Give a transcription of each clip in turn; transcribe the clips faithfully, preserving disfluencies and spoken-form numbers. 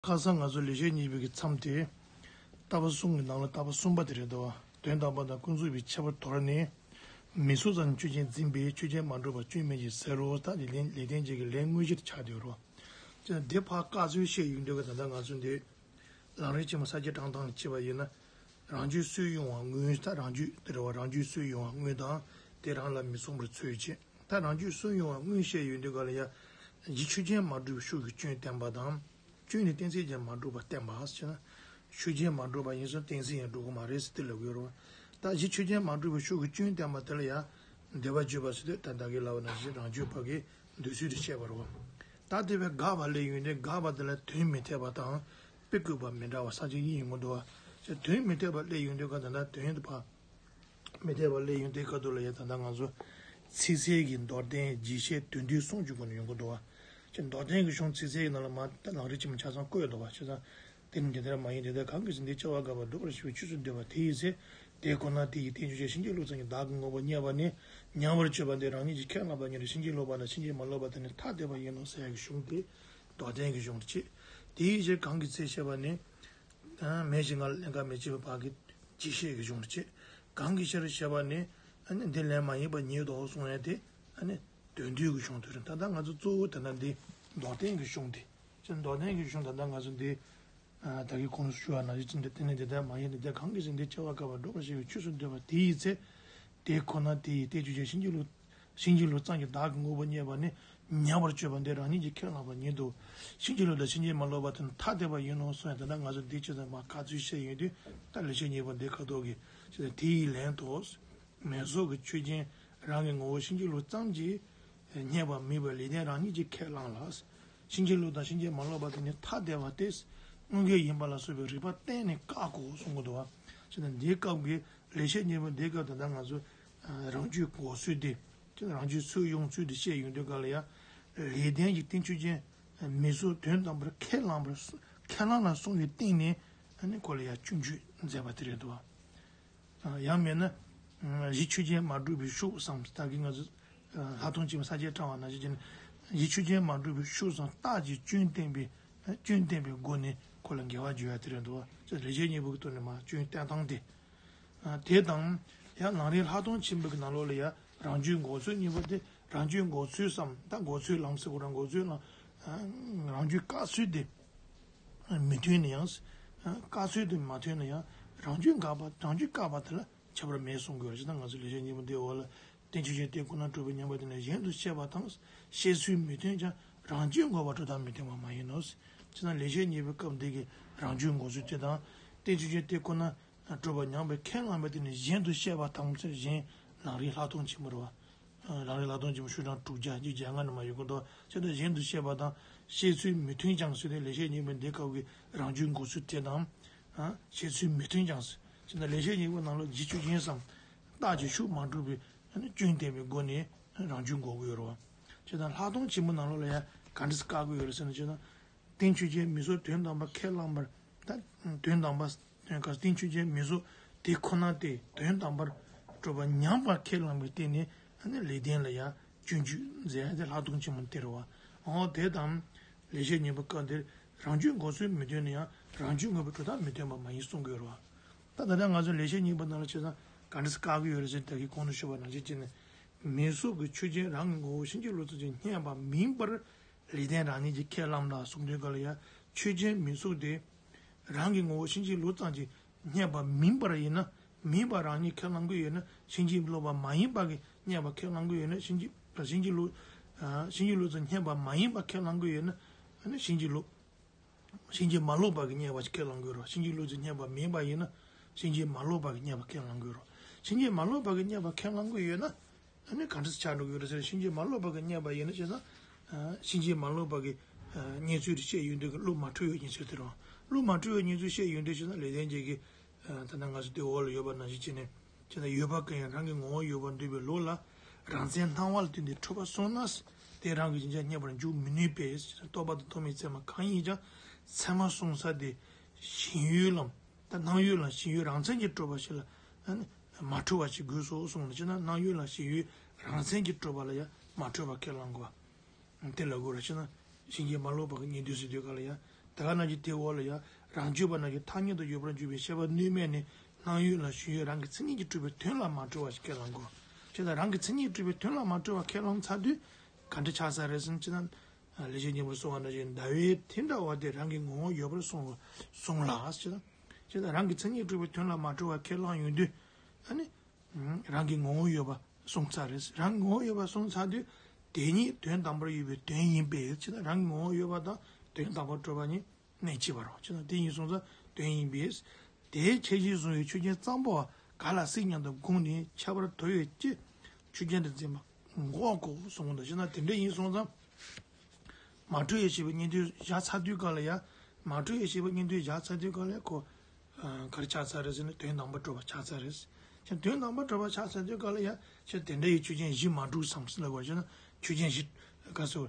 ཁ་སང་ང་ཚོ་ལེགས་བཤད་སྙིང་པོའི་གི་མཚམས་དེ། ལྟ་བ་གསུམ་གྱི་ནང་ལ་ལྟ་བ་གསུམ་པ་དེ་རེད་དོ། དོན་དམ་པ་དང་ཀུན་རྫོབ་པའི་ཁྱད་པར་དོར་ནས། མི་ཚོགས་ཙམ་ཆོས་ཅན་འཛིན་པས་ཆོས་ཅན་མ་གྲུབ་པ་སྐྱོན་མེད་ཅེས་ཟེར་རོ། ད་དེ་ལན་ལེགས་ལྡན་འབྱེད་ཀྱི་ལན་དངོས་གཞིར་ཆགས་བསྡད་རོ། ཅེས་འདི་ཕར་བཀག་ཚུལ་བཤད་ཡོང་དུས་ཀ་ད་ལྟ་ང་ཚོ་འདི། ལམ་རིམ་ཆེན་མོ་ས་བཅད་བཀྲམ་སྟངས་ལ་བྱས་པ་ཡིན་ན། རང་རྒྱུད་སུན་དབྱུང་བ་དངོས་ད་རང་རྒྱུད་དེ་རེད་བ། རང་རྒྱུད་སུན་དབྱུང་བ་དངོས་དང་། དེ་རང་ལ་མི་མཚུངས་པར་ཚུལ་བྱེད། ད་རང་རྒྱུད་སུན་དབྱུང་བ་དངོས་བཤད་ཡོང་དུས་ཀ་ལ་ཡ། གཞི་ཆོས་ཅན་མ་གྲུབ་པའི་ཤུགས་ཀྱིས་སྐྱོན་བསྟན་པ་དང་། སྐྱོན་ནི་གཏན་ཚིགས་ཀྱིས་མ་གྲུབ་པ་བསྟན་པ་ཟེར་ན། ཆོས་ཅན་མ་གྲུབ་པ་ཡིན་ཙང་གཏན་ཚིགས་ཡང་གྲུབ་ཀྱི་མ་རེད་ཟེར་དེ་ལབ་ཀྱི་ཡོད་རེད་བ། ད་གཞི་ཆོས་ཅན་མ་གྲུབ་པའི་ཤུགས་ཀྱིས་སྐྱོན་བསྟན་པ་དེ་ལ་ཡ། འདོད་པ་བརྗོད་པ་ཟེར་དུས་ད་ལྟ་གི་ལབ་པ་ནང་བཞིན་རང་རྒྱུད་པ་གི་འདོད་ཚུལ་དེ་བཤད་པ་རེད་བ། ད་དེ་བས་དགག་པ་སླེབས་ཡོང་དུས་དགག་པ་དེ་ལ་དོན་མི་འཐད་པ་དང་། དཔེ་བཀོད་པ་མི་འདྲ་བ་ས་བཅད་གཉིས་ཡོང་གི་འདུག་བ། ཅེས་དོན་མི་འཐད་པ་སླེབས་ཡོང་དུས་ཀ་ད་ལྟ་དོན་དུ་བ། མི་འཐད་པ་སླེབས་ཡོང་དུས་ཀ་དུ་ལ་ཡ་ད་ལྟ་ང་ཚོ། ཚིག་གསལ་གྱི་མདོར་བསྟན་རྒྱས་བཤད་དོན་བསྡུས་གསུམ་གྱི་སྒོ་ནས་ཡོང་གི་འདུག་བ། ཅེས་མདོར་བསྟན་གྱི་གཞུང་ཚིག་གསལ་གྱི་ནང་ལ་མ་ད་ལམ་རིམ་ཆེན་མོ་ཆ་ཚང་བཀོད་ཡོད་འདུག་བ། ཅེས་དང་། དེ་ནི་འདི་ལྟར་མ་ཡིན། དེ་ལྟར་གང་གིས་ཟེར་འདི་སྐྱེ་བ་དགག་པ་སྒྲུབ་པར་བྱེད་པའི་ཆོས་སུ་འདོད་པ་དེ་ཡི་ཚེ། དེ་ཁོ་ན་དེ་ཡི་རྟེན་ཆོས་ཅན་ཕྱིན་ཅི་ལོག་ཙམ་གྱི་བདག་གི་ངོ་བོ་རྙེད་པ་ནི། ཉམས་པར་སྤྱོད་པ་འདི་རང་ཉིད་ཀྱིས་ཁས་བླངས་པ་ཉིད་དུ་ཕྱིན་ཅི་ལོག་པ་དང་ཕྱིན་ཅི་མ་ལོག་པ་དེ་ནི་ཐ་དད་པ་ཡིན་ནོ་ཟེར་ཡག་གི་གཞུང་དེ། མདོར་བསྟན་གྱི་གཞུང་དུ་བྱེད། དེའི་ཕྱིར་གང་གི་ཚེ་ཞེས་པ་ནི། མེད་ཅིང་ངལ་ལེན་ཁ་མི་བྱེད་པའི་བར་གྱི་རྒྱས་བཤད་ཀྱི་གཞུང་དུ་བྱེད། གང་གི་ཕྱིར་ཞེས་པ་ནི། འདི་ལན་མ་ཡིན་པ་ཉིད་དོ་གསུངས་ཡ་དེ། དོན་བསྡུས་ཀྱི་གཞུང་དུ་རེད། ད་ལྟ་ང་ཚོ་གཙོ་བོ་དེ་ན་འདི་མདོར་བསྟན་གྱི་གཞུང་དེ། ཅེས་མདོར་བསྟན་གྱི་གཞུང་ད་ལྟ་ང་ཚོ་འདི། ད་གིན་གོང་དུ་ཞུ་བ་ནང་བཞིན་ཅི་འདི་དེ་ནི་འདི་ལྟར་མ་ཡིན། འདི་ལྟར་གང་གིས་ཟེར་འདི་སྐྱེ་བ་དགག་པ་སྒྲུབ་པར་བྱེད་པའི་ཆོས་སུ་འདོད་པ་དེ་ཡི་ཚེ། དེ་ཁོ་ན་དེ་ཡི་རྟེན་ཆོས་ཅན་ཕྱིན་ཅི་ལོག་ཕྱིན་ཅི་ལོག་ཙམ་གྱི་བདག་གི་ངོ་བོ་རྙེད་པ་ནི། ཉམས་པར་སྤྱོད་པ་འདི་རང་ཉིད་ཀྱིས་ཁས་བླངས་པ་ཉིད་དུ། ཕྱིན་ཅི་ལོག་དང་ཕྱིན་ཅི་མ་ལོག་པ་དེ་ནི་ཐ་དད་པ་ཡིན་ནོ་གསུངས་ཡ། ད་ལྟ་ང་ཚོ་འདི་ཅི་ཙམ་མ་བཀག་ཚུལ་བཤད་ཡོང་དུས་ད་ལེགས་བཤད་སྙིང་པོ་འདི་ཁ་ཐོག་གི་ཅི་ཙམ་དེ་ཡི་ལན་དུ། མེད་སོགས་ཀྱི་ཆོས་ཅན་རང་གི་ངོ་བོ་ཕྱིན་ཅི་ལོག་ཙམ་གྱིས་རྙེད་པ་མིན་པར་ལེགས་ལྡན་རང་ཉིད་ཀྱིས་ཁས་བླངས་ལ། ཕྱིན་ཅི་ལོག་དང་ཕྱིན་ཅི་མ་ལོག་པ་དེ་ནི་ཐ་དད་པ་སྟེ། དངོས་འགལ་ཡིན་པ་ལ་སོགས་པའི་རིགས་པ་གཏན་ནས་བཀག་གོ་གསུང་གི་འདུག་བ། ཅེས་དང་འདིའི་སྐབས་ཀྱི་ལེགས་བཤད་སྙིང་པོ་འདིའི་སྐབས་ད་ལྟ་ང་ཚོ་རང་རྒྱུད་འགོག་ཚུལ་དེ། ཅེས་རང་རྒྱུད་སུན་དབྱུང་ཚུལ་དེ་བཤད་ཡོང་དུས་ག་ལ་ཡ། ལེགས་ལྡན་གྱི་རྟེན་ཆོས་ཅན། མི་སོགས་དོན་དམ་པར་ཁས་བླངས་པར་ཁས་བླངས་ལ་སོང་བའི་སྟེང་ནས་ཨ་ནི་ཁོ་ལ་ཡ་སྐྱོན་བརྗོད་མཛད་པ་དེ་རེད་འདུག་བ། ཡང་མིན་ན། གཞི་ཆོས་ཅན་མ་གྲུབ་པའི་ཤུགས་སམ་ད་གིན་ང་ཚོ་ལྷག་མཐོང་ཆེན་མོ་ས་བཅད་བཀྲམ་པ་ནང་བཞིན་བྱས་ནས། གཞི་ཆོས་ཅན་མ་གྲུབ་པའི་ཤུགས་སམ་རྟགས་ཀྱི་སྐྱོན་བསྟན་པའི་སྐྱོན་བསྟན་པའི་སྒོ་ནས་ཁོ་ལ་འགལ་བ་བརྗོད་ཡ་དེ་རེད་འདུག་བ། ལེགས་བཤད་སྙིང་པོ་གི་ཐོག་ནས་མ་སྐྱོན་བསྟན་སྟངས་དེ། དེ་དང་། ཡང་ལམ་རིམ་ལྷག་མཐོང་ཆེན་པོ་གི་ནང་ལོགས་ལ་ཡང་རང་རྒྱུད་འགོག་ཚུལ་གཉིས་པོ་དེ་རང་རྒྱུད་འགོག་ཚུལ་སམ་ད་འགོག་ཚུལ་ལམ་ཟེར་དགོས་ར་འགོག་ཚུལ་ལམ། རང་རྒྱུད་བཀག་ཚུལ་དེ། མི་མཐུན་ན་ཡང་། བཀག་ཚུལ་དེ་མ་མཐུན་ན་ཡང་རང་རྒྱུད་འགག་པ་རང་རྒྱུད་བཀག་པ་དེ་ལ་ཁྱད་པར་མེད་གསུང་དགོས་རེད། ཅེས་དང་ང་ཚོ་ལེགས་བཤད་སྙིང་པོ་འདིའི་འོག་ལ་རྟེན་ཆོས་ཅན་དེ་ཁོ་ན་གྲུབ་པའི་ཉམས་པ་དེ་ནི་གཞན་དུ་བཤད་པ་དང་བཤད་ཚུལ་མི་མཐུན་ཀྱང་རང་རྒྱུད་འགོག་པ་གྲུབ་མཐའ་མི་མཐུན་པ་མ་ཡིན་ནོ། ཅེས་དང་ལེགས་བཤད་སྙིང་པོའི་སྐབས་འདི་གི་རང་རྒྱུད་འགོག་ཚུལ་དེ་དང་རྟེན་ཆོས་ཅན་དེ་ཁོ་ན་གྲུབ་པ་ཉམས་པའི་ཁས་བླངས་པ་དེ་ནི་གཞན་དུ་བཤད་པ་དང་ཚེ་གཞན་ལམ་རིམ་ལྷག་མཐོང་ཆེན་པོ་རེད་བ། ལམ་རིམ་ལྷག་མཐོང་ཆེན་པོ་ཤོག་གྲངས་དྲུག་བརྒྱ་བརྒྱད་ཅུ་གྱ་ལྔ་ནས་མར་ཡོང་གི་འདུག་ཅེས་དང་གཞན་དུ་བཤད་པ་དང་བཤད་ཚུལ་མི་མཐུན་ཀྱང་ཟེར་ཏེ་ལེགས་བཤད་སྙིང་པོའི་འདི་སྐབས་ཀྱི་རང་རྒྱུད་འགོག་ཚུལ་དེ་དང་། བཤད་ཚུལ་མི་མཐུན་ཀྱང་ཟེར། ཅེས་དང་ལེགས་བཤད་སྙིང་པོའི་ནང་ལ་གཞི་ཆོས་ཅན་སམ་རྟགས་ཀྱི་ཤུགས་མ་གྲུབ་པའི་སྐྱོན་བསྟན་པའི་སྒོ་ནས་རང་རྒྱུད་འགོག་གི་ཡོད་རེད་བ། ཅེས་དང་ལྷག་མཐོང་ཆེན་པོའི་ནང་ལོགས་ལ་ཡང་ག་འདྲ་སེ་བཀག་གི་ཡོད་རེད་ཟེར་ན་ཅེས་དང་། རྟེན་ཆོས་ཅན་མི་སོགས་དོན་དམ་པར་ཁས་བླངས་པར། ད་དོན་དམ་པ། རྟེན་ཆོས་ཅན་མི་སོགས་དེ་ཁོ་ན་སྟེ་དོན་དམ་པར་གྲུབ་པ་ཉམས་པར་ཁས་བླངས་པའི་སྟེང་ནས་ཨ་ནི་ལེགས་ལྡན་ལ་ཡང་སྐྱོན་བརྗོད་མཛད་དེ་ལྷག་མཐོང་ཆེན་མོ་སྟེར་བ། འོ་དེ་དང་། ལེགས་བཤད་སྙིང་པོའི་སྐབས་འདིར་རང་རྒྱུད་འགོག་ཚུལ་མི་མཐུན་ན་ཡང་རང་རྒྱུད་འགོག་པའི་གྲུབ་མཐའ་མི་མཐུན་པ་མ་ཡིན་གསུང་དགོས་རེད་བ། ད་ད་ལྟ་ང་ཚོ་ལེགས་བཤད་སྙིང་པོ་ནང་ལ་བྱས་ཙང་ག་འདྲ་སེ་བཀག་གི་ཡོད་རེད་ཟེར་ན་ད་གིན་གོང་དུ་ཞུས་པ་ནང་བཞིན་བྱས་ནས། མི་སོགས་ཀྱི་ཆོས་ཅན་རང་གི་ངོ་བོ་ཕྱིན་ཅི་ལོག་ཙམ་གྱིས་རྙེད་པ་མིན་པར། ལེགས་ལྡན་རང་ཉིད་ཀྱིས་ཁས་བླངས་ལ་གསུངས་དུས་ག་ལ་ཡང་ཆོས་ཅན་མི་སོགས་དེ། རང་གི་ངོ་བོ་ཕྱིན་ཅི་ལོག་ཙམ་གྱིས་རྙེད་པ་མིན་པར་ཡིན་ན། མིན་པ་རང་ཉིད་ཁས་བླང་གི་ཡོད་ན་ཕྱིན་ཅི་ལོག་པ་མ་ཡིན་པ་གིས་རྙེད་པ་ཁས་བླང་གི་ཡོད་ན་ཕྱིན་ཅི་ཕྱིན་ཅི་ལོག་ཕྱིན་ཅི་ལོག་ཙམ་རྙེད་པ་མ་ཡིན་པ་ཁས་བླང་གི་ཡོད་ན་ཕྱིན་ཅི་ལོག་ཕྱིན་ཅི་མ་ལོག་པ་གིས་རྙེད་པ་ཁས་བླང་གི་ཡོད་རེད། ཕྱིན་ཅི་ལོག་ཙམ་རྙེད་པ་མིན་པ་ཡིན་ན་ཕྱིན་ཅི་མ་ལོག་པ་གིས་རྙེད་པ་ཁས་བླང་གི་ཡོད་རེད། ཕྱིན་ཅི་མ་ལོག་པ་གིས་རྙེད་པ་ཁས་བླང་གི་ཡོད་ན། ཨ་ནི་ག་འདྲ་ཆགས་འགྲོ་གི་ཡོད་རེད་ཟེར་ན་ཕྱིན་ཅི་མ་ལོག་པ་གིས་རྙེད་པ་ཡིན་ན་བྱས་ཙང་། ཕྱིན་ཅི་མ་ལོག་པ་གིས་རྙེད་ཚུལ་དེ་བཤད་ཡོང་དུས་ཀྱི་བློ་མ་འཁྲུལ་བའི་རྙེད་ཚུལ་དེ་རང་། བློ་མ་འཁྲུལ་བའི་རྙེད་ཚུལ་བཤད་ཡོང་དུས་བྱས་ཙང་ལེགས་ལྡན་འབྱེད་ཀྱི། ད་ལྟ་ང་ཚོ་དེ་འོག་ལ་ཡོད་པ་ནང་བཞིན་བྱས་ནས། བྱས་ཙང་ཡོད་པ་ཀུན་ཡང་རང་གི་ངོ་བོར་ཡོད་པར་འདོད་པའི་བློ་ལ། རང་མཚན་སྣང་བ་ལ་བརྟེན་ཏེ་འཁྲུལ་པ་སོང་ན། དེ་རང་གི་གཞན་ཅན་རྙེད་པར་འཇུག་མི་ནུས་པས། རྟོག་པ་དང་རྟོག་མེད་ཚད་མ་གང་ཡིན་ཀྱང་ཚད་མ་སོང་ས་དེ་ཞེན་ཡུལ་ལམ། ད་སྣང་ཡུལ་ལ་ཞེན་ཡུལ་རང་མཚན་གྱིས་གྲུབ་པ་ཞིག་ལ་ཨ་ནི་མ་འཁྲུལ་བ་ཞིག་དགོས་སོ་གསུངས་ནས་ཅི་ན་སྣང་ཡུལ་ལ་ཞེན་ཡུལ་རང་མཚན་གྱིས་གྲུབ་པ་ལ་ཡང་མ་འཁྲུལ་བ་ཁས་བླང་དགོས་པ། དེ་ལ་དགོས་ར་ཅི་ན་ཕྱིན་ཅི་མ་ལོག་པ་གི་རྙེད་དུས་ཟེར་དུས་ག་ལ་ཡང་ དེ་ག་ནང་བཞིན་དེའི་འོག་ལ་ཡང་རང་རྒྱུད་པ་ནང་བཞིན་ཐ་སྙད་དུ་ཡོད་པར་འཇུག་པའི་ཤེས་པ་གནོད་མེད་ནི་སྣང་ཡུལ་ལ་ཞེན་ཡུལ་རང་གི་མཚན་ཉིད་ཀྱིས་གྲུབ་པའི་དོན་ལ་མ་གྲུབ་པ་ཞིག་ཁས་བླང་དགོས། བྱས་ཙང་རང་གི་མཚན་ཉིད་ཀྱིས་གྲུབ་པའི་དོན་ལ་མ་གྲུབ་པ་ཁས་བླངས་ཚར་དུས་ག་འདྲ་ཆགས་ཚར་རེད་ཟེར་ན། བྱས་ཙང་ལེགས་བཤད་སྙིང་པོར་གསུངས་པ་ནང་བཞིན་ཟླ་བས་དེ་འདྲ་བ་དེ་རང་གི་ངོ་བོ་ཡོད་པར་གསུངས་གསུངས་ལ། བྱས་ཙང་བྱས་ཙང་རང་གི་མཚན་ཉིད་གྲུབ་པའི་དོན་ལ་མ་གྲུབ་པ་ཁས་བླངས་ཡོང་དུས་ཨ་ནི། རང་གི་ངོ་བོ་ཡོད་པ་གསུངས་ཚར་རེད། རང་གི་ངོ་བོ་ཡོད་པ་གསུངས་ཚར་དུས་དེ་ཉིད་དོན་དམ་པར་ཡོད་པའི་དོན་ཡིན་པས། ཅི་ལྟར་རང་གི་ངོ་བོ་ཡོད་པ་དང་དོན་དམ་པར་གྲུབ་པ་ཉིད་གནས་ཕྱིར་བར། ཅི་ལྟར་དེ་ཡིན་སོང་ཙང་དོན་ཡིན་པས། དེའི་ཁྱད་གཞི་བཟུང་བའི་ཆོས་ཅན་ཙམ་པོ་ག་ལ་སྲིད་སྙམ་དུ་དགོངས་ནས་ཁྱད་པར་དོར་བའི་ཕྱིར་ཆོས་ཅན་དུ་འཛིན་པ་འགོག་གོ་གསུངས་འདུག་ཅི་ལྟར་དེ་འདྲ་ཡིན་སོང་ཙང་། མ་གྲུབ་པའི་ཤེས་པའི་གཉེན་དོན་བཞག་ཚར་དུས་ག་ལ་ཡ། མ་གྲུབ་པའི་ཤེས་པའི་གཉེན་དོན་བཞག་ཚར་དུས་ག་ལ་ཡ་ཁོ། ག་རེ་ཆགས་ཚར་རེད་ཟེར་ན་དོན་དམ་པར་གྲུབ་པ་ཆགས་ཚར་རེད། ཁྱེད་དོན་དམ་པར་གྲུབ་པ་ཆགས་ཚར་དུས་ག་ལ་ཡ། ཁྱེད་དེ་འདྲ་ཡི་ཆོས་ཅན་བཞི་མ་གྲུབ་བསམ་ཟེར་ལབ་པ་བྱས་ན་ཆོས་ཅན་བཞི། ག་སོ།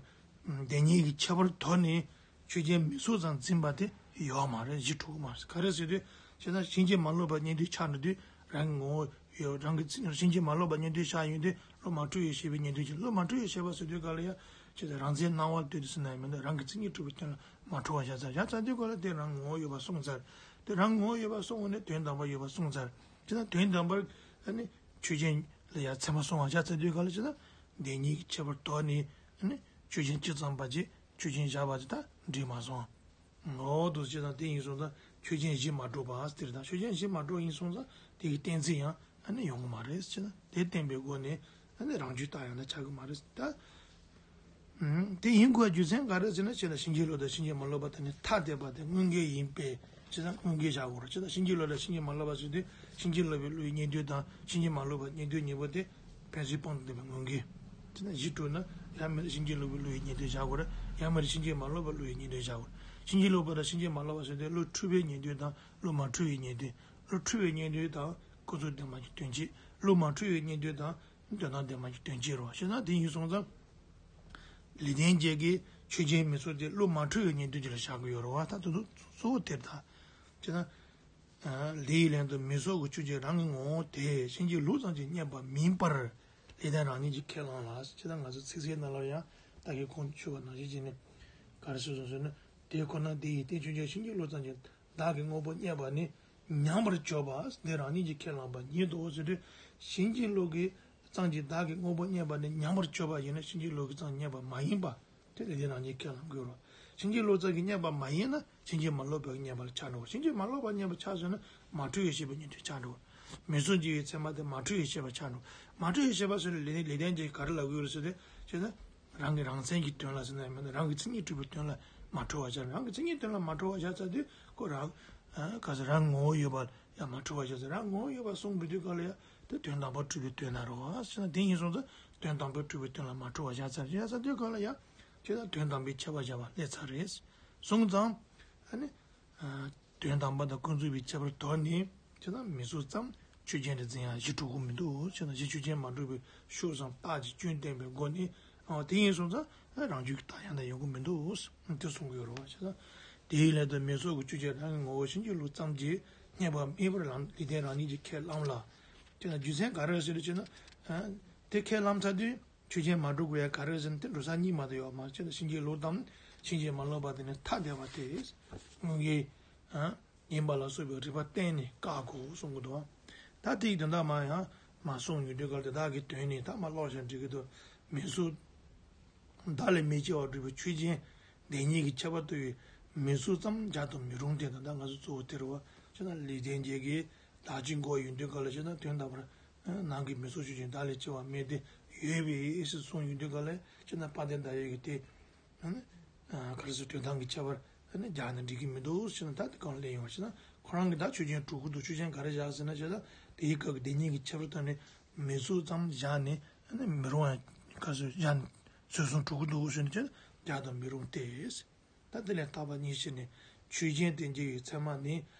དེ་གཉིས་ཀྱི་ཁྱད་པར་དོར་ནས་ཆོས་ཅན་མིག་སོགས་ཙམ་འཛིན་པ་དེ་ཡོད་མ་རེད། བཞི་གྲུབ་ཀྱི་མ་རེད། ག་རེ་ཟེར་དུས་བྱས་ན་ཕྱིན་ཅི་མ་ལོག་པ་གཉེན་དོན་ཆགས་འགྲོ་དུས་རང་གི་ངོ་བོ་ཡོད། རང་གི་ཕྱིན་ཅི་མ་ལོག་པ་གཉེན་དོན་ཆགས་ཡོང་དུས་བློ་མ་གྲུབ་པའི་ཤེས་པའི་གཉེན་དོན་གྱི་བློ་མ་གྲུབ་པའི་ཤེས་པ་ཟེར་དུས་ག་ལ་ཡ། ཅེས་དང་རང་མཚན་སྣང་བ་ལྟོས་ཏེ་ཟེར་ན་ཡང་མི་འདུག་རང་གི་མཚན་ཉིད་གྲུབ་པའི་དོན་ལ་མ་གྲུབ་པ་བཞག་ཚར། བཞག་ཚར་དུས་ག་ལ་དེ་རང་ངོ་བོ་ཡོད་པ་སོང་ཚར། དེ་རང་ངོ་བོ་ཡོད་པ་སོང་བ་ནས་དོན་དམ་པར་ཡོད་པ་སོང་ཚར། ཅེས་དང་དོན་དམ་པར་ཨ་ནི་ཆོས་ཅན་ལ་ཡང་ཚད་མ་སོང་བ་བཞག་ཚར་དུས་ག་ལ་ཅེས་དང་དེ་གཉིས་ཀྱི་ཁྱད་པར་དོར་ནས་ཨ་ནི་ཆོས་ཅན་སྤྱི་ཙམ་པ་ཅིག་ཆོས་ཅན་བཞག་པ་ཅིག་ད་འགྲིག་མ་སོང་། འོ་དུ་ཅེས་དང་དེ་ཡིན་སོང་ཙང་ཆོས་ཅན་བཞི་མ་གྲུབ་པ་དེར་དང་ཆོས་ཅན་བཞི་མ་གྲུབ་ཡིན་སོང་ཙང་དེ་གི་གཏན་ཚིགས་ཡང་ཨ་ནི་ཡོང་གི་མ་རེད་ཅེས་དང་དེ་བསྟན་པའི་སྒོ་ནས་ཨ་ནི་རང་རྒྱུད་རྟགས་ཡང་དག་ཆགས་ཀྱི་མ་རེད་ད། དེ་ཡིན་དགོས་རྒྱུ་མཚན་ག་རེ་ཟེར་ན་ཕྱི་ལ་ཕྱིན་ཅི་ལོག་དང་ཕྱིན་ཅི་མ་ལོག་པ་དེ་ནི་ཐ་དད་པ་དེ་དངོས་འགལ་ཡིན་པས་ཅི་ལྟར་དངོས་འགལ་བཞག་དགོས་རེད། ཅི་ལྟར་ཕྱིན་ཅི་ལོག་དང་ཕྱིན་ཅི་མ་ལོག་པ་ཟེར་དུས་ཕྱིན་ཅི་ལོག་པའི་བློ་ཡི་གཉེན་དོན་དང་ཕྱིན་ཅི་མ་ལོག་པ་གཉེན་དོན་གཉིས་པོ་དེ་ཕན་ཚུན་སྤངས་ཏེ་བསྡད་པའི་དངོས་འགལ། ཅི་ལྟར་གཞི་གྲུབ་ན་ཡང་མིན་ཕྱིན་ཅི་ལོག་པའི་བློ་ཡི་གཉེན་དོན་བཞག་དགོས་རེད། ཡང་མིན་ཕྱིན་ཅི་མ་ལོག་པའི་བློ་ཡི་གཉེན་དོན་བཞག་དགོས་རེད། ཕྱིན་ཅི་ལོག་པ་དང་ཕྱིན་ཅི་མ་ལོག་པ་ཟེར་དུས་བློ་འཁྲུལ་བའི་གཉེན་དོན་དང་བློ་མ་འཁྲུལ་བའི་གཉེན་དོན། བློ་འཁྲུལ་བའི་གཉེན་དོན་དང་ཀུན་རྫོབ་བདེན་པ་གཉིས་དོན་གཅིག་བློ་མ་འཁྲུལ་བའི་གཉེན་དོན་དང་དོན་དམ་བདེན་པ་གཉིས་དོན་གཅིག་རེད་བ། ཞེ་ན་དེ་ཡིན་སོང་ཙང་། ལེགས་ལྡན་འབྱེད་ཀྱི་ཆོས་ཅན་མིག་སོགས་དེ་བློ་མ་འཁྲུལ་བའི་གཉེན་དོན་ཅིག་ལ་བཞག་གི་ཡོད་རེད་བ། ད་དེ་ཚོ་གཙོ་བོ་དེ་ད། ཅེ་ན། ལས་ཡི་ལན་དུ་མིག་སོགས་ཀྱི་ཆོས་ཅན་རང་གི་ངོ་བོ་དེ་ཕྱིན་ཅི་ལོག་ཙམ་གྱིས་རྙེད་པ་མིན་པར་ལེགས་ལྡན་རང་བཞིན་གྱིས་ཁས་བླངས་ལ། ཅེ་ན་ང་ཚོ་ཚིག་གསལ་ནང་ལ་ཡང་ད་གིན་གོང་དུ་ཞུས་པ་ནང་བཞིན་བྱས་ནས་ག་རེ་ཟེར་སོང་ཟེར་ན། དེ་ཁོ་ན་དེ་ཡི་སྟེང་ཆོས་ཅན་ཕྱིན་ཅི་ལོག་ཙམ་གྱིས་བདག་གི་དངོས་པོ་རྙེད་པ་ནི་ཉམས་པར་བྱ་བ་འདི་རང་ཉིད་ཀྱིས་ཁས་བླངས་པ་ཉིད་དོ་ཟེར་དུས། ཕྱིན་ཅི་ལོག་གི་ཙམ་གྱིས་བདག་གི་དངོས་པོ་རྙེད་པ་ནི་ཉམས་པར་བྱ་བ་ཡིན་ན་ཕྱིན་ཅི་ལོག་གི་ཙམ་རྙེད་པ་མ་ཡིན་པ་དེ་ལས་དེ་རང་ཉིད་ཁས་བླང་དགོས་རོ། ཕྱིན་ཅི་ལོག་ཙམ་གྱིས་རྙེད་པ་མ་ཡིན་ན་ཕྱིན་ཅི་མ་ལོག་པའི་རྙེད་པ་ལ་ཆགས་འགྲོ། ཕྱིན་ཅི་མ་ལོག་པ་རྙེད་པ་ཆགས་སོང་ན་མ་འཁྲུལ་བའི་ཤེས་པའི་གཉེན་དོན་ཆགས་འགྲོ། མིག་སོགས་འབྱེད་པའི་ཚད་མ་དེ་མ་འཁྲུལ་བའི་ཤེས་པ་ཆགས་འགྲོ། མ་འཁྲུལ་བའི་ཤེས་པ་ཟེར་ནས་ལེགས་ལྡན་འབྱེད་ག་རེ་ལབ་དགོས་རེད་ཟེར་ཏེ་ཅེ་ན། རང་གི་རང་མཚན་གྱི་དོན་ལ་ཟེར་ན་ཡང་མིན་ན་རང་གི་མཚན་ཉིད་གྲུབ་པའི་དོན་ལ་མ་འཁྲུལ་བ་བཞག་རང་གི་མཚན་ཉིད་དོན་ལ་མ་འཁྲུལ་བ་བཞག་ཚར་དུས་ཁོ་རང་ག་ཟེར་རང་ངོ་བོ་ཡོད་པ་ཡང་མ་འཁྲུལ་བ་བཞག་ཚར་རང་ངོ་བོ་ཡོད་པ་གསུངས་པའི་དུས་ག་ལ་ཡང་དེ་དོན་དམ་པར་གྲུབ་པའི་དོན་ལ་རོ་ཟེར་ན་དེ་ཡིན་སོང་ཙང་དོན་དམ་པར་གྲུབ་པའི་དོན་ལ་མ་འཁྲུལ་བ་བཞག་ཚར་བཞག་ཚར་དུས་ག་ལ་ཡང་ཁྱེད་ད་དོན་དམ་པའི་ཁྱད་པར་བཞག་པ་སླེབས་ཚར་རེད་གསུངས་ཙང་ཨ་ནི། དོན་དམ་པ་དང་ཀུན་རྫོབ་པའི་ཁྱད་པར་དོར་ནས་ཅེ་ན་མིག་སོགས་ཙམ་ཆོས་ཅན་དུ་འཛིན་ཡང་གཞི་གྲུབ་ཀྱི་མི་འདུག་ཅེ་ན་གཞི་ཆོས་ཅན་མ་གྲུབ་པའི་ཕྱོགས་སམ་རྟགས་ཀྱི་སྐྱོན་བསྟན་པའི་སྒོ་ནས་ཨ་དེ་ཡིན་སོང་ཙང་རང་རྒྱུད་ཀྱི་རྟགས་ཡང་དག་ཡོང་གི་མི་འདུག་དེ་གསུང་གི་ཡོད་རེད་བ། ཅེ་ན་དེའི་སླད་དུ་མིག་སོགས་ཀྱི་ཆོས་ཅན་རང་གི་ངོ་བོ་ཕྱིན་ཅི་ལོག་ཙམ་གྱིས་རྙེད་པ་མིན་པར་ལམ་ལེགས་ལྡན་རང་ཉིད་ཀྱིས་ཁས་བླངས་ལ། ཅེ་ན་རྒྱུ་མཚན་ག་རེ་ཟེར་ཅེ་ན་དེ་ཁས་བླངས་ཚར་དུས། ཆོས་ཅན་མ་གྲུབ་ཀྱི་ཡ་ག་རེ་ཟེར་ན་དེ་འགྲོ་ས་གཉིས་མ་གཏོགས་ཡོད་མ་རེད། ཕྱིན་ཅི་ལོག་དང་ཕྱིན་ཅི་མ་ལོག་པ་དེ་ནི་ཐ་དད་པ་སྟེ། དངོས་འགལ་ཡིན་པ་ལ་སོགས་པའི་རིགས་པ་བསྟན་ནས་བཀག་གོ་གསུང་གི་འདུག་ད་དེའི་དོན་དག་མ་ཡང་མ་གསུངས་ཡོང་དུས་ག་ལ་དེ་དག་གི་དོན་ནི་ཐ་མ་ཀློག་ཞིང་འགྲིག་གི་འདུག་མིག་སོགས་བདག་ལས་མི་སྐྱེ་བར་གྲུབ་པའི་ཆོས་ཅན་དེ་ཉིད་ཀྱི་ཁྱད་པར་དུ་ཡོད། མིག་སོགས་ཙམ་སྦྱར་དུ་མི་རུང་སྟེ་ད་ལྟ་ང་ཚོ་གཙོ་བོ་དེ་རེད་བ། ཅེ་ན་ལེགས་ལྡན་འབྱེད་ཀྱི་བདག་གཅིག་འགོག་ཡོང་དུས་ག་ལ་ཅེ་ན་དོན་དམ་པར། ནང་གི་མིག་སོགས་ཆོས་ཅན་བདག་ལས་སྐྱེ་བ་མེད་དེ་ཡོད་པའི་ཨེ་སི་གསུངས་ཡོང་དུས་ག་ལ་ཅེ་ན་དཔལ་ལྡན་ཟླ་བའི་གི་དེ། ག་རེ་ཟེར་དོན་དམ་གྱི་ཁྱད་པར་ནི་སྦྱར་ན་འགྲིག་གི་མི་འདུག་ཅེ་ན་ད་དེ་གང་ལས་ཡོང་བ་ཅེ་ན་ཁོ་རང་གི་ད་ཆོས་ཅན་གྲུབ་ཀྱི་འདུག་ཆོས་ཅན་ག་རེ་བཞག་ཟེར་ན་ཅེ་ན་དེའི་སྐབས་ཀྱི་དེ་ཉིད་ཀྱི་ཁྱད་པར་དང་ནི་མིག་སོགས་ཙམ་བཞག་ནས་ནི་མི་རུང་བ་ག་ཟེར་བཞག་ནས་ཚུལ་གསུམ་གྲུབ་ཀྱི་འདུག་ཟེར་ན་ཅེ་ན་སྦྱར་དུ་མི་རུང་སྟེ། ད་དེ་ལས་རྟག་པ་གཉིས་ཕྱེ་ནས་ཆོས་ཅན་དེ་འཇལ་བའི་ཚད་མ་ནི་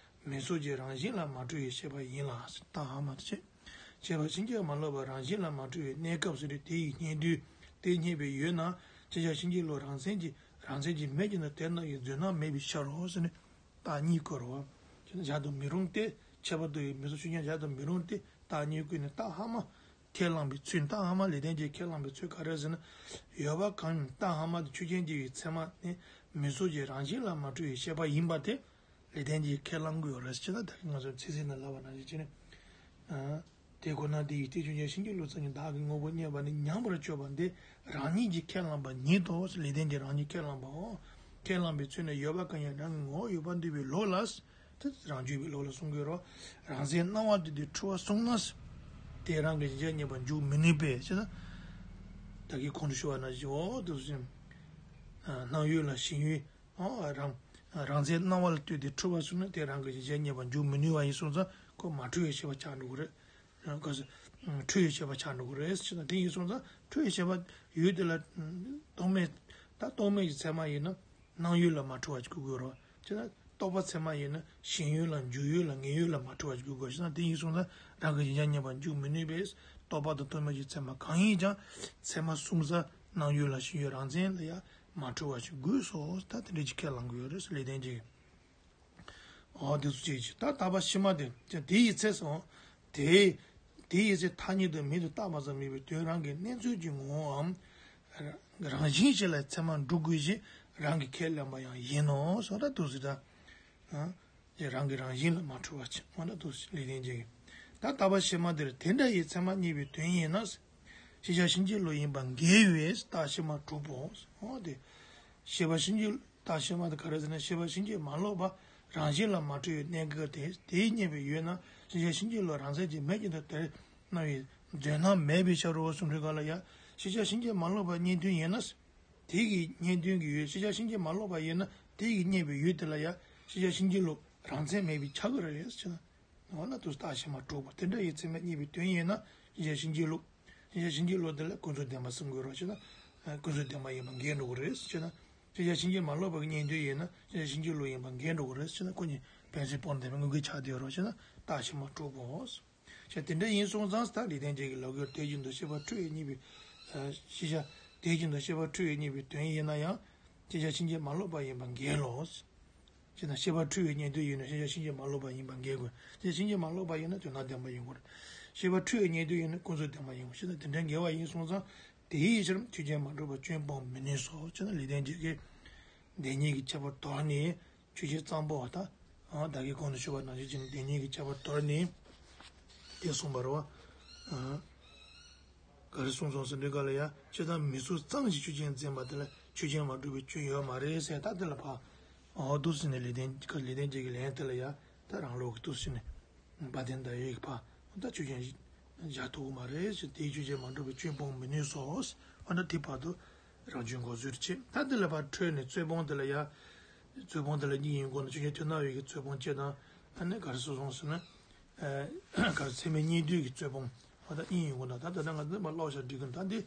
མིག་སོགས་ཀྱི་རང་བཞིན་ལ་མ་གྲུབ་པའི་ཤེས་པ་ཡིན་ལ་རྟགས་ཧ་མ་དུ་བྱེད། བྱས་པ་ཕྱིན་ཅི་མ་ལོག་པ་རང་བཞིན་ལ་མ་གྲུབ་པའི་གནས་སྐབས་སུ་དེ་ཡི་སྙེད་དུས་དེ་རྙེད་པའི་ཡུལ་ན་ཅི་བྱ་ཕྱིན་ཅི་ལོག་རང་མཚན་གྱིས་རང་མཚན་གྱིས་མེད་ཀྱང་ན་དེ་རྣམས་ཀྱི་རྫུན་སྣང་མེད་པའི་ཕྱིར་རོ་ཟེར་ནས་རྟགས་གཉིས་བཀོད་རོ། ཅེ་ན་སྦྱར་དུ་མི་རུང་སྟེ་ཁྱད་པར་དུ་ཡོད་མིག་སོགས་ཆོས་ཅན་སྦྱར་དུ་མི་རུང་སྟེ་རྟགས་གཉིས་བཀོད་ནས་རྟགས་ཧ་མ། ཁས་བླངས་པའི་ཚུལ་རྟགས་ཧ་མ་ལེགས་ལྡན་གྱིས་ཁས་བླངས་པའི་ཚུལ་ག་རེ་ཟེར་ན། ཡོད་པ་གང་ཡིན་རྟགས་ཧ་མ་དེ་ཆོས་ཅན་གྱི་ཡུལ་ཚད་མ་ནི་ མི་ཚོགས་ཀྱི་རང་བཞིན་ལ་མ་འཁྲུལ་བའི་ཤེས་པ་ཡིན་པ་དེ་ལེགས་ལྡན་འབྱེད་ཁས་བླང་གི་ཡོད་རེད་ཅེ་ན། ད་གིན་ང་ཚོས་ཚིག་ཟིན་ན་ལབ་པ་ནང་བཞིན་བྱས་ནས། དེ་ཁོ་ན་དེ་ཡི་སྟེ་ཆོས་ཅན། ཕྱིན་ཅི་ལོག་ཙམ་གྱིས་བདག་གི་ངོ་བོ་རྙེད་པ་ནི་ཉམས་པར་གྱུར་པ་འདི་རང་ཉིད་ཀྱིས་ཁས་བླངས་པ་ཉིད་དོ། ལེགས་ལྡན་འབྱེད་རང་ཉིད་ཁས་བླངས་པའོ། ཁས་བླངས་པའི་ཚུལ་ནི་ཡོད་པ་གང་ཡིན་རང་གི་ངོ་བོ་ཡོད་པར་འདོད་པའི་བློ་ལ། དེ་རང་རྒྱུད་པའི་བློ་ལ་གསུང་གི་ཡོད་རེད། རང་སའི་སྣང་བ་དེ་དེ་འཁྲུལ་བར་གསུངས་ན། དེ་རང་གི་གཞལ་བྱ་རྙེད་པར་འཇུག་མི་ནུས་པས་ཅེ་ན། ད་གིན་གོང་དུ་ཞུ་བ་ནང་བཞིན་འོ་དེ་བཞིན། སྣང་ཡུལ་ལ་ཞེན་ཡུལ། ཨོ་རང་རང་སའི་སྣང་བ་ལ་ལྟོས་ཏེ་འཁྲུལ་བར་གསུངས་ན་དེ་རང་གི་གཞལ་བྱ་རྙེད་པར་འཇུག་མི་ནུས་པ་ཡིན་སོང་ཙང་ཁོ་མ་འཁྲུལ་བའི་ཤེས་པ་ཆགས་འགྲོ་གི་རེད། རང་ག་ས་འཁྲུལ་བའི་ཤེས་པ་ཆགས་འགྲོ་གི་རེད་ཟེར་ན། དེ་ཡིན་སོང་ཙང་འཁྲུལ་བའི་ཤེས་པ་ཡུལ་དེ་ལ་རྟོག་མེད། ད་རྟོག་མེད་ཀྱི་ཚད་མ་ཡིན་ན་སྣང་ཡུལ་ལ་མ་འཁྲུལ་བ་ཞིག་དགོས་ཀྱི་ཡོད་རེད་བ། ཅེ་ན་རྟོག་པ་ཚད་མ་ཡིན་ན་ཞེན་ཡུལ་ལ་འཇུག་ཡུལ་ལ་ངེས་ཡུལ་ལ་མ་འཁྲུལ་བ་ཞིག་དགོས་ཀྱི་ཡོད་རེད་ཟེར་ན། དེ་ཡིན་སོང་ཙང་རང་གི་གཞལ་བྱ་རྙེད་པར་འཇུག་མི་ནུས་པས། རྟོག་པ་དང་རྟོག་མེད་ཀྱི་ཚད་མ་གང་ཡིན་ཀྱང་ཚད་མ་གསུམ་ས་སྣང་ཡུལ་ལ་ཞེན་ཡུལ་རང་མཚན་ལ་ཡང་མ་འཁྲུལ་བ་ཞིག་དགོས་སོ། ད་དེ་འདྲ་ཅིག་ཁས་བླང་གི་ཡོད་རེད་ལེགས་ལྡན་འབྱེད་ཀྱིས། འོ་དེ་ཚོ་ཅིག་ཅིག་ད་ལྟ་བ་ཕྱི་མ་དེ་ཅི་དེ་ཡི་ཚེ་སོང་། དེ་དེ་ཡི་ཚེ་ཐ་སྙད་དུ་མིང་དུ་བཏགས་པ་ཙམ་མིན་པའི་དོན་རང་གི་གནས་ཚུལ་གྱི་ངོ་བོའམ། རང་བཞིན་ཞིག་ལ་ཚད་མར་འགྲོ་དགོས་ཞེས་རང་གིས་ཁས་ལེན་པ་ཡང་ཡིན་ནོ། སོ་ད་དུ་ཟེར་ད། ཨ། རང་གི་རང་བཞིན་ལ་མ་འཁྲུལ་བ་ཅིག་འོ་ན་དུ་ལེགས་ལྡན་འབྱེད་ཀྱིས། ད་ལྟ་བ་ཕྱི་མ་དེར་དེ་འདྲ་ཡི་ཚད་མ་རྙེད་པའི་དོན་ཡིན་ན། ཤེས་བྱ་ཕྱིན་ཅི་ལོག་ཡིན་པ་འགལ་བས་རྟགས་ཕྱི་མ་གྲུབ་བོ། འོ་དེ། ཤེས་པ་ཕྱིན་ཅི་རྟགས་ཕྱི་མ་དེ་ག་རེ་ཟེར་ན། ཤེས་པ་ཕྱིན་ཅི་མ་ལོག་པ་རང་བཞིན་ལ་མ་འཁྲུལ་བའི་གནས་སྐབས་དེ་དེའི་རྙེད་པའི་ཡུལ་ན་ཤེས་བྱ་ཕྱིན་ཅི་ལོག་རང་མཚན་གྱིས་མེད་ཀྱི་འདུག་དེར་སྣང་བའི་རྫུན་སྣང་མེད་པའི་ཕྱིར་རོ་གསུངས་དུས་ག་ལ་ཡ། ཤེས་བྱ་ཕྱིན་ཅི་མ་ལོག་པ་རྙེད་དོན་ཡིན་ན། དེ་གི་རྙེད་དོན་གྱི་ཡུལ་ཤེས་བྱ་ཕྱིན་ཅི་མ་ལོག་པ་ཡིན་ན་དེ་གི་རྙེད་པའི་ཡུལ་དེ་ལ་ཡ་ཤེས་བྱ་ཕྱིན་ཅི་ལོག་རང་མཚན་མེད་པའི་ཆ་གི་རེད་ཟེར་ན། འོ་ན་དུ་རྟགས་ཕྱི་མ་གྲུབ་པ་དེ་འདྲ་ཡི་ཚད་མ་རྙེད་པའི་དོན་ཡིན་ན་ཤེས་བྱ་ཕྱིན་ཅི་ལོག་ཤེས་བྱ་ཕྱིན་ཅི་ལོག་དེ་ལ་ཀུན་རྫོབ་བདེན་པ་གསུང་དགོས་རོགས་ཞེ་ན། ཀུན་རྫོབ་བདེན་པ་ཡིན་པ་འགལ་འགྲོ་གི་རེད་ཞེ་ན། ཤེས་བྱ་ཕྱིན་ཅི་མ་ལོག་པ་གི་རྙེད་དོན་ཡིན་ན་ཤེས་བྱ་ཕྱིན་ཅི་ལོག་ཡིན་པ་འགལ་འགྲོ་གི་རེད་ཞེ་ན། ཁོ་གཉིས་ཕན་ཚུན་སྤོང་བདེན་པའི་དངོས་འགལ་ཆགས་བསྡད་རོགས་ཞེ་ན་རྟགས་ཕྱི་མ་གྲུབ་བོ། ཞེས་དེ་འདྲ་ཡིན་སོང་ཙང་ད་ལེགས་ལྡན་འབྱེད་ཀྱི་ལོ་རྒྱུས་དེ་བཞིན་དུ་ཤེས་པ་འཁྲུལ་བས་རྙེད་པའི། ཤེས་བྱ་དེ་བཞིན་དུ་ཤེས་པ་འཁྲུལ་བས་རྙེད་པའི་དོན་ཡིན་ན་ཡང་ཤེས་བྱ་ཕྱིན་ཅི་མ་ལོག་པ་ཡིན་པ་འགལ་ལོ། ཅེ་ན་ཤེས་པ་འཁྲུལ་བའི་རྙེད་དོན་ཡིན་ནོ། ཤེས་བྱ་ཕྱིན་ཅི་མ་ལོག་པ་ཡིན་པ་འགལ་དགོས། ཤེས་བྱ་ཕྱིན་ཅི་མ་ལོག་པ་ཡིན་ན་དོན་དམ་བདེན་པ་ཡིན་དགོས། ཤེས་པ་འཁྲུལ་བའི་རྙེད་དོན་ཡིན་ན་ཀུན་རྫོབ་བདེན་པ་ཡིན་དགོས། ཤེས་ན་དེ་འདྲའི་འགལ་བ་ཡིན་སོང་ཙང་དེའི་ཕྱིར་ཆོས་ཅན་མ་གྲུབ་པ་སྐྱོན་སྤོང་མི་ནུས་སོ། ཅེ་ན་ལེགས་ལྡན་འབྱེད་ཀྱིས་བདེན་གཉིས་ཀྱི་ཁྱད་པར་དོར་ནས་ཆོས་ཅན་གཙང་པོ་བ་དང་། བདག་གིས་གོང་དུ་ཞུས་པ་ནང་བཞིན་བྱས་ནས་བདེན་གཉིས་ཀྱི་ཁྱད་པར་དོར་ནས་དེ་གསུངས་པ་རེད་བ། ག་རེ་གསུངས་སོང་ཟེར་འདྲི་ག་ལ་ཡ། སྤྱིར་བཏང་མི་ཚོགས་ཙམ་ཞིག་ཆོས་ཅན་འཛིན་པ་དེ་ལ་ཆོས་ཅན་མ་གྲུབ་པའི་སྐྱོན་ཡོད་མ་རེད་ཟེར། ད་དེ་ལ་ཕ། འོ་འདུག་ཟེར་ནས་ལེགས་ལྡན་ལེགས་ལྡན་འབྱེད་ཀྱི་ལན་དེ་ལ་ཡ། ད་རང་ལུགས་ཀྱི་འདུག་ཟེར་ནས། བ་དན་ད་ཡོད་ཀྱི་ཕ། ད་ཆོས་ཅན་བཞག་ཐུབ་ཀྱི་མ་རེད་ཟེར། དེའི་ཆོས་ཅན་མ་གྲུབ་པའི་སྐྱོན་སྤོང་མི་ནུས་སོ། འོ་ན་དེ་བར་དུ་རང་སྐྱོན་འགོག་ཚུལ་བྱེད། ད་དེ་ལ་ཕ་འཕྲོས་ནས་རྩོད་སྤོང་དེ་ལ་ཡ། རྩོད་སྤོང་དེ་ལ་གཉིས་ཡིན་དགོས་ན་ཆོས་ཅན་མཐུན་སྣང་བའི་གི་རྩོད་སྤོང་བྱེད་དང་། ཨ་ནི་ག་རེ་གསུངས་སོང་ཟེར་ན། ག་རེ་ཚད་མའི་རྙེད་དོན་གྱི་རྩོད་སྤོང་། འོ་ད་གཉིས་ཡིན་དགོས་ན་ད་ད་ལྟ་ང་ཚོ་མ་ཀློག་བྱ་འགྲིག་གི། ད་འདི་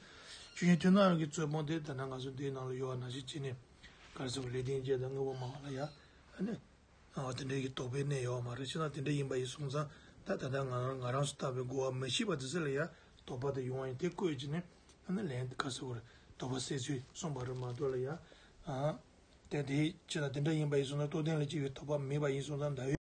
ཆོས་ཅན་མཐུན་སྣང་གི་རྩོད་སྤོང་དེ་ད་ནང་ང་ཚོ་འདིའི་ནང་ལ་ཡོད་པ་ནང་བཞིན་བྱས་ནས་ག་རེ་ཟེར་བ་ལེགས་ལྡན་འབྱེད་དང་དངོས་པོ་སྨྲ་བ་ལ་ཡ། ཨ་ནི་འོ་དེ་འདྲའི་གི་དོགས་པའི་གནས་ཡོད་པ་མ་རེད། བྱས་ན་དེ་འདྲ་ཡིན་པ་ཡིན་སོང་ཙང་ད་ད་ལྟ་ང་རང་ང་རང་སུ་ལྟ་བའི་གོ་བ་མི་ཤེས་པ་དེ་ཚོ་ལ་ཡ་དོགས་པ་དེ་ཡོང་བ་ཡིན། དེ་བཀོད་བྱས་ནས་ཨ་ནི་ལན་ག་རེ་ཟེར་བ་རེད། དོགས་པ་སེལ་ཚུལ་གསུངས་པ་རེད་མ་གཏོགས་ལ་ཡ། ཨ། དེ་དེ་ཅི་ལ་དེ་འདྲ་ཡིན་པ་ཡིན་སོང་ཙང་རྟོགས་ལྡན་ལ་སྐྱེ་བའི་དོགས་པ་མེད་པ་ཡིན་སོང་ཙང་ཟླ་བའི།